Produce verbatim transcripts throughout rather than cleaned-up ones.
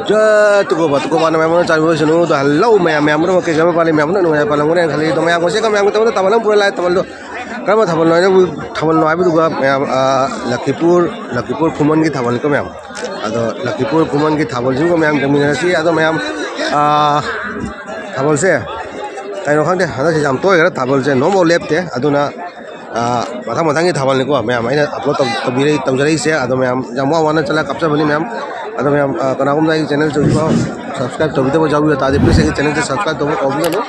ꯖ ꯇꯨꯀꯣꯕ, ꯇꯨꯀꯣꯕꯅ ꯃꯌꯥꯝ ꯑꯃ ꯆꯥꯏꯕ ꯑꯣꯏꯁꯅꯨ꯫ ꯑꯗꯣ ꯍꯜꯂꯣ ꯃꯌꯥꯝ, ꯃꯌꯥꯝ ꯄꯨꯝꯅꯃꯛꯀꯤ ꯀꯔꯝꯕ ꯄꯥꯜꯂꯤ? ꯃꯌꯥꯝ ꯄꯨꯝꯅꯃꯛ ꯅꯨꯡꯉꯥꯏꯅ ꯄꯥꯜꯂꯝꯒꯅꯤ ꯍꯥꯏꯅ ꯈꯜꯂꯤ꯫ ꯑꯗꯣ ꯃꯌꯥꯝ ꯉꯁꯤ ꯃꯌꯥꯝꯒꯤ ꯇꯧꯕꯗ ꯊꯥꯕꯜ ꯑꯃ ꯄꯨꯔ ꯂꯥꯛꯑꯦ꯫ ꯊꯥꯕꯜꯗꯣ ꯀꯔꯝꯕ ꯊꯥꯕꯜꯅꯣ ꯍꯥꯏꯅꯕꯨ, ꯊꯥꯕꯜꯅꯣ ꯍꯥꯏꯕꯗꯨꯒ ꯃꯌꯥꯝ, ꯑ, ꯂꯛꯈꯤꯄꯨꯔ, ꯂꯛꯈꯤꯄꯨꯔ ꯈꯨꯃꯟꯒꯤ ꯊꯥꯕꯜꯅꯤꯀꯣ ꯃꯌꯥꯝ꯫ ꯑꯗꯣ ꯂꯛꯈꯤꯄꯨꯔ ꯈꯨꯃꯟꯒꯤ ꯊꯥꯕꯜꯁꯤꯒ ꯃꯌꯥꯝ ꯌꯦꯡꯃꯤꯟꯅꯔꯁꯤ꯫ ꯑꯗꯣ ꯃꯌꯥꯝ, ꯑ, ꯊꯥꯕꯜꯁꯦ ꯀꯩꯅꯣ ꯈꯪꯗꯦ, ꯍꯟꯗꯛꯁꯤ ꯌꯥꯝ ꯇꯣꯏꯈ꯭ꯔꯦ ꯊꯥꯕꯜꯁꯦ, ꯅꯣꯡꯐꯥꯎ ꯂꯦꯞꯇꯦ꯫ ꯑꯗꯨꯅ, ꯑ, ꯃꯊꯪ ꯃꯊꯪꯒꯤ ꯊꯥꯕꯜꯅꯤꯀꯣ ꯃꯌꯥꯝ ꯑꯩꯅ upload ꯇꯧ-, ꯇꯧꯕꯤꯔꯛꯏ-, ꯇꯧꯖꯔꯛꯏꯁꯦ꯫ ꯑꯗꯣ ꯃꯌꯥꯝ ꯌꯥꯝ ꯋꯥ ꯋꯥꯅ ꯆꯠꯂꯒ ꯀꯥꯞꯆꯕꯅꯤ ꯃꯌꯥꯝ꯫ ꯑꯗꯣ ꯃꯌꯥꯝ, ꯑ, ꯀꯅꯥꯒꯨꯝꯕ ꯑꯩꯒꯤ channel ꯁꯤꯕꯨ subscribe ꯇꯧꯕꯤꯗꯕ ꯌꯥꯎꯕꯤꯕ ꯇꯥꯔꯗꯤ, please ꯑꯩꯒꯤ channel ꯁꯦ subscribe ꯇꯧꯕ ꯀꯥꯎꯕꯤꯒꯅꯨ꯫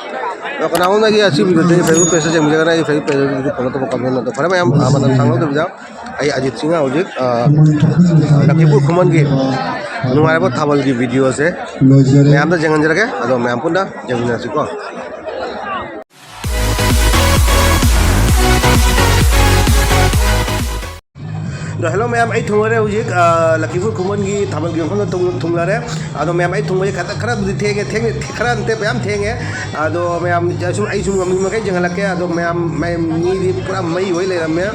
ꯑꯗꯣ ꯀꯅꯥꯒꯨꯝꯕ ꯑꯩꯒꯤ ꯑꯁꯤ video ꯁꯦ Facebook page ꯇ ꯌꯦꯡꯕꯤꯔꯒꯅ ꯑꯩꯒꯤ Facebook page ꯇꯁꯨ follow ꯇꯧꯕ ꯀꯥꯎꯕꯤꯒꯅꯨ꯫ ꯑꯗꯣ ꯐꯔꯦ ꯃꯌꯥꯝ, ꯑ, ꯃꯇꯝ ꯁꯥꯡꯅ ꯂꯧꯗꯕꯤꯗ ꯑꯩ ꯑꯖꯤꯠ ꯁꯤꯡꯍ ꯍꯧꯖꯤꯛ, ꯑ, ꯂꯛꯈꯤꯄꯨꯔ ꯈꯨꯃꯟꯒꯤ ꯅꯨꯡꯉꯥꯏꯔꯕ ꯊꯥꯕꯜꯒꯤ video ꯁꯦ ꯂꯣꯏꯖꯔꯦ꯫ ꯃꯌꯥꯝꯗ ꯌꯦꯡꯍꯟꯖꯔꯒꯦ꯫ ꯑꯗꯣ ꯃꯌꯥꯝ ꯄꯨꯟꯅ ꯌꯦꯡꯃꯤꯟꯅꯔꯁꯤꯀꯣ꯫ ꯑꯗꯣ hello ꯃꯌꯥꯝ, ꯑꯩ ꯊꯨꯡꯂꯔꯦ ꯍꯧꯖꯤꯛ, ꯑ, ꯂꯛꯈꯤꯄꯨꯔ ꯈꯨꯃꯟꯒꯤ ꯊꯥꯕꯜꯒꯤ ꯃꯐꯝꯗ ꯊꯨꯡ-, ꯊꯨꯡꯂꯔꯦ꯫ ꯑꯗꯣ ꯃꯌꯥꯝ, ꯑꯩ ꯊꯨꯡꯕꯁꯦ ꯈꯔ, ꯈꯔꯕꯨꯗꯤ ꯊꯦꯡꯉꯦ, ꯊꯦꯡꯉꯦ, ꯈꯔ ꯅꯠꯇꯦ, ꯃꯌꯥꯝ ꯊꯦꯡꯉꯦ꯫ ꯑꯗꯣ ꯃꯌꯥꯝ, ꯑꯩ ꯁꯨꯝ, ꯑꯩ ꯁꯨꯝ ꯉꯝꯃꯤ ꯃꯈꯩ ꯌꯦꯡꯍꯜꯂꯛꯀꯦ꯫ ꯑꯗꯣ ꯃꯌꯥꯝ, ꯃꯌꯥꯝ ꯃꯤꯗꯤ ꯄꯨꯔꯥ ꯃꯩ ꯑꯣꯏ ꯂꯩꯔꯝꯃꯦ꯫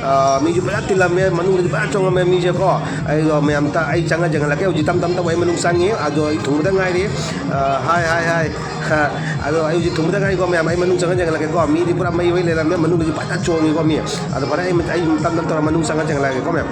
ꯑ, ꯃꯤꯁꯨ ꯐꯖꯅ ꯇꯤꯜꯂꯝꯃꯦ, ꯃꯅꯨꯡꯗꯗꯤ ꯐꯖꯅ ꯆꯣꯡꯉꯝꯃꯦ ꯃꯤꯁꯦꯀꯣ꯫ ꯑꯩꯗꯣ ꯃꯌꯥꯝ ꯇ-, ꯑꯩ ꯆꯪꯉ ꯌꯦꯡꯍꯜꯂꯛꯀꯦ꯫ ꯍꯧꯖꯤꯛ ꯇꯞ ꯇꯞ ꯇꯞ ꯑꯩ ꯃꯅꯨꯡ ꯆꯪꯉꯤ꯫ ꯑꯗꯣ ꯑꯩ ꯊꯨꯡꯕꯗ ꯉꯥꯏꯔꯤ꯫ ꯑ, ꯍꯥꯏ, ꯍꯥꯏ, ꯍꯥꯏ꯫ ꯑꯗꯣ ꯑꯩ ꯍꯧꯖꯤꯛ ꯊꯨꯡꯕꯗ ꯉꯥꯏꯔꯤꯀꯣ ꯃꯌꯥꯝ, ꯑꯩ ꯃꯅꯨꯡ ꯆꯪꯉ ꯌꯦꯡꯍꯜꯂꯛꯀꯦꯀꯣ꯫ ꯃꯤꯗꯤ ꯄꯨꯔꯥ ꯃꯩ ꯍꯣꯏ ꯂꯩꯔꯝꯃꯦ, ꯃꯅꯨꯡꯗꯗꯤ ꯐꯖꯅ ꯆꯣꯡꯉꯤꯀꯣ ꯃꯤ꯫ ꯑꯗꯣ ꯐꯔꯦ, ꯑꯩ, ꯑꯩ ꯇꯞ ꯇꯞ ꯇꯧꯔ ꯃꯅꯨꯡ ꯆꯪꯉ ꯌꯦꯡꯍꯜꯂꯛꯑꯒꯦꯀꯣ ꯃꯌꯥꯝ꯫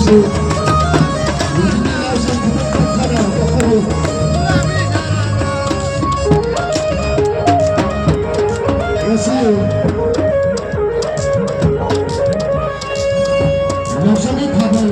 ꯉꯁꯤ ꯌꯥꯎꯁꯪꯒꯤ ꯊꯥꯕꯜ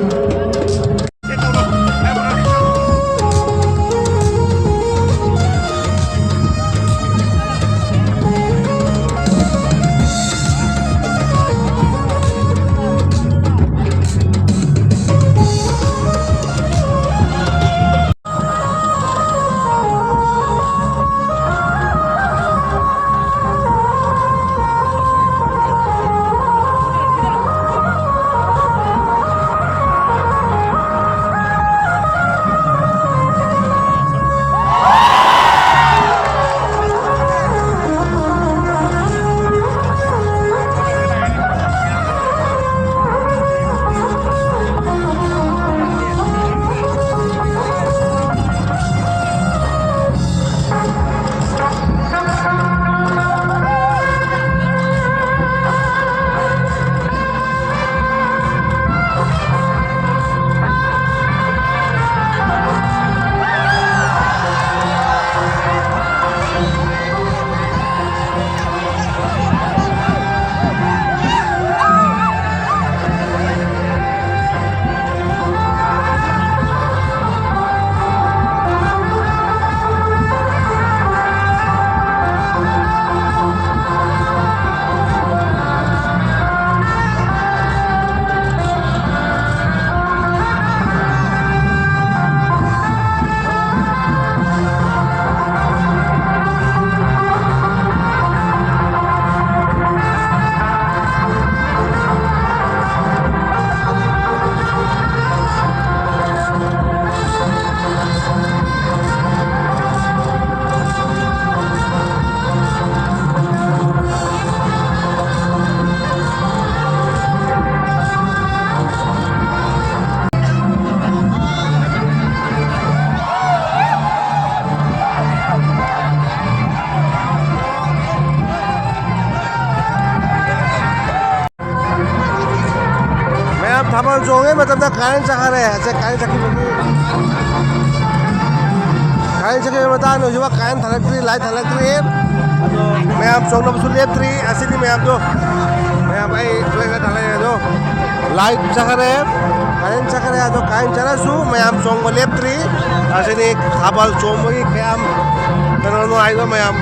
ꯃꯇꯝꯗ ꯀꯥꯔꯦꯟ ꯆꯠꯈꯔꯦ꯫ ꯑꯁꯦ ꯀꯥꯔꯦꯟ ꯆꯠꯈꯤꯕꯒꯤ, ꯀꯥꯔꯦꯟ ꯆꯠꯈꯤꯕ ꯃꯇꯥꯡꯗ ꯍꯧꯖꯤꯛꯐꯥꯎ ꯀꯥꯔꯦꯟ ꯊꯥꯜꯂꯛꯇ꯭ꯔꯤ, ꯂꯥꯏꯠ ꯊꯥꯜꯂꯛꯇ꯭ꯔꯤ꯫ ꯑꯗꯣ ꯃꯌꯥꯝ ꯆꯣꯡꯅꯕꯁꯨ ꯂꯦꯞꯇ꯭ꯔꯤ꯫ ꯑꯁꯤꯅꯤ ꯃꯌꯥꯝꯗꯣ, ꯃꯌꯥꯝ ꯑꯩ ꯐ꯭ꯂꯦꯛ ꯈꯔ ꯊꯥꯜꯂꯛꯑꯦ ꯑꯗꯣ, ꯂꯥꯏꯠ ꯆꯠꯈꯔꯦ, ꯀꯥꯔꯦꯟ ꯆꯠꯈꯔꯦ꯫ ꯑꯗꯣ ꯀꯥꯔꯦꯟ ꯆꯠꯂꯁꯨ ꯃꯌꯥꯝ ꯆꯣꯡꯕ ꯂꯦꯞꯇ꯭ꯔꯤ꯫ ꯑꯁꯤꯅꯤ ꯊꯥꯕꯜ ꯆꯣꯡꯕꯒꯤ ꯀꯌꯥꯝ ꯀꯩꯅꯣ ꯅꯨꯡꯉꯥꯏꯗꯣ ꯃꯌꯥꯝ꯫